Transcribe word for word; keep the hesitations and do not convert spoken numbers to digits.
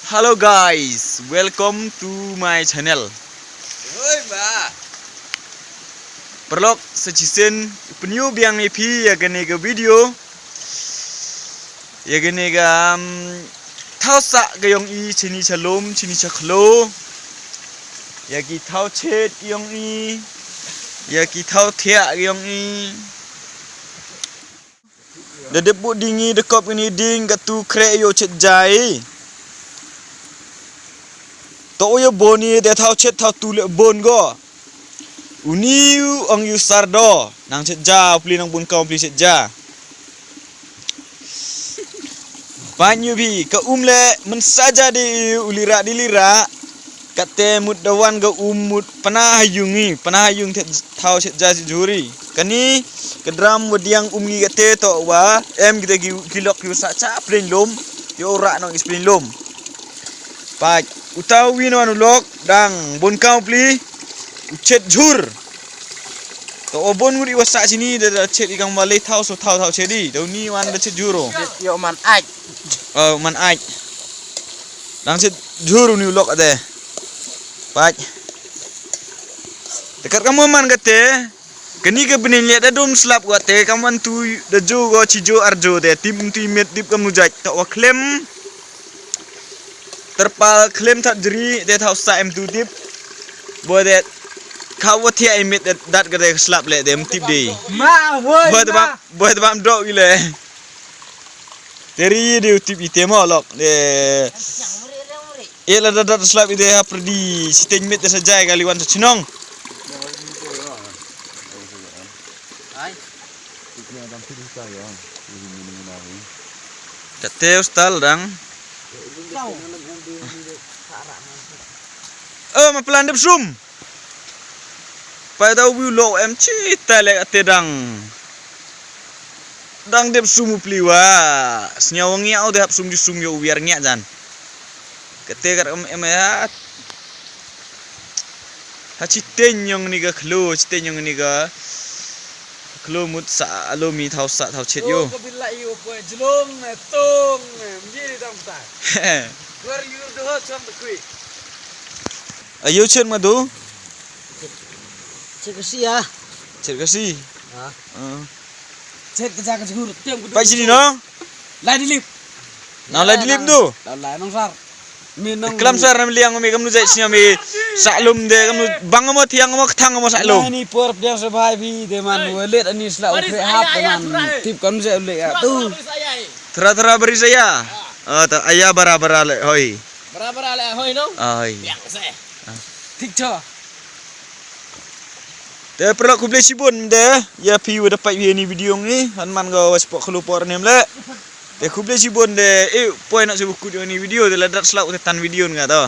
Hello guys, welcome to my channel. Hoi ba. Paralok, sa chisien u pynyoo biang i phi ya kani ka video. Ya kani ka, um, thaw sah ka yong i chini cha lum, chini cha khloo. Ya ki thaw chet yong i. Ya ki thaw thiah yong i. Da dep booh ding i, da kop ini ding, katu khreh yow chet ja i. To u ya boon i, da thaw chet thaw tu le boon ko. Uni u ong u sar do, nang chet ja, u pli nang boon kam u pli chet ja. Pait u phi, ka um le, man sa ja di u lira di lira. Katte mut da wan ka um mut pana ha yung i, pana ha yung te thaw chet ja chi jhur i. Kani, ka drum wa diang um ngi katte to wa, em kita ki, ki lok ki wa sah cha plen lum, ki ora nong is plen lum. Pait, uta u wi no wan u lok, dang, boon kam u pli, u chet jhur. To o boon ngut i wa sah chini, da, da chet i kam wa le thaw, so thaw, thaw chet i, da uni wan da chet jhur o. Yow man ait. Oh, man ait. Dang chet jhur uni u lok ate. Pait. Te kat kam wa man katte, kani ka bniñ le da dum slap wa te kam wan tu da jo ko chi jo ar jo te, tip tu i met tip kam nu jait, to wa khlem. Terpal khlem that jri, te thaw sah em tu tip. Bo te, khaw wa thiah i met te dat ka te slap le te em tip de. Ma, woi, bo te ma. Bam, bo te bam dok i le. Te ri de u tip i te mo lok. De. E la da dat slap i de ha pyrdi, siteng met te sa jai kali wan sa chnong. Ai. Katte u stal dang. Oh, ma plan dep sum. Pai da u wi u lok em chi ta le ate dang. Dang dep sum u pli wa. Sñiaw ngiah u de hap sum ju sum yow u wiar ngiah jan. Katte kat em em ya. Ha chiteng yong ni ka khloo, chiteng yong ni ka khloo mut sah alo mi thaw sah thaw chet yo. Oh, ka bilai yo poi jlong, eh, tong, eh, mjiri dang ta. Where you do hot some the quick. Ayo chet ma du? Chet ka si ya. Chet ka si? Ha. Uh. Chet ka ja ka jhur, tem ka du. Pai sini no? Lai dilip. Na lai dilip tu. Lai nong sar. Mi nong. Klam sar nam liang mi kamnu jai sini mi. Saklum de kamnu bang mo thiang mo ktang mo saklum. Ni por dia sa bhai phi de man, welet ani sla u kre hap de man. Tip kamnu jai le ya tu. Thra thra bari saya. Ah, ta aya bara bara le hoi. Bara bara le hoi no? Hoi. Thik cha. Te paralok khublei chibun de, ya phi wa da pait phi ini video ngi, han man ko wa spok khlu por nem le. Te khublei chibun de, e, poi na se bukut ini video, de la dat slap te tan video nga to.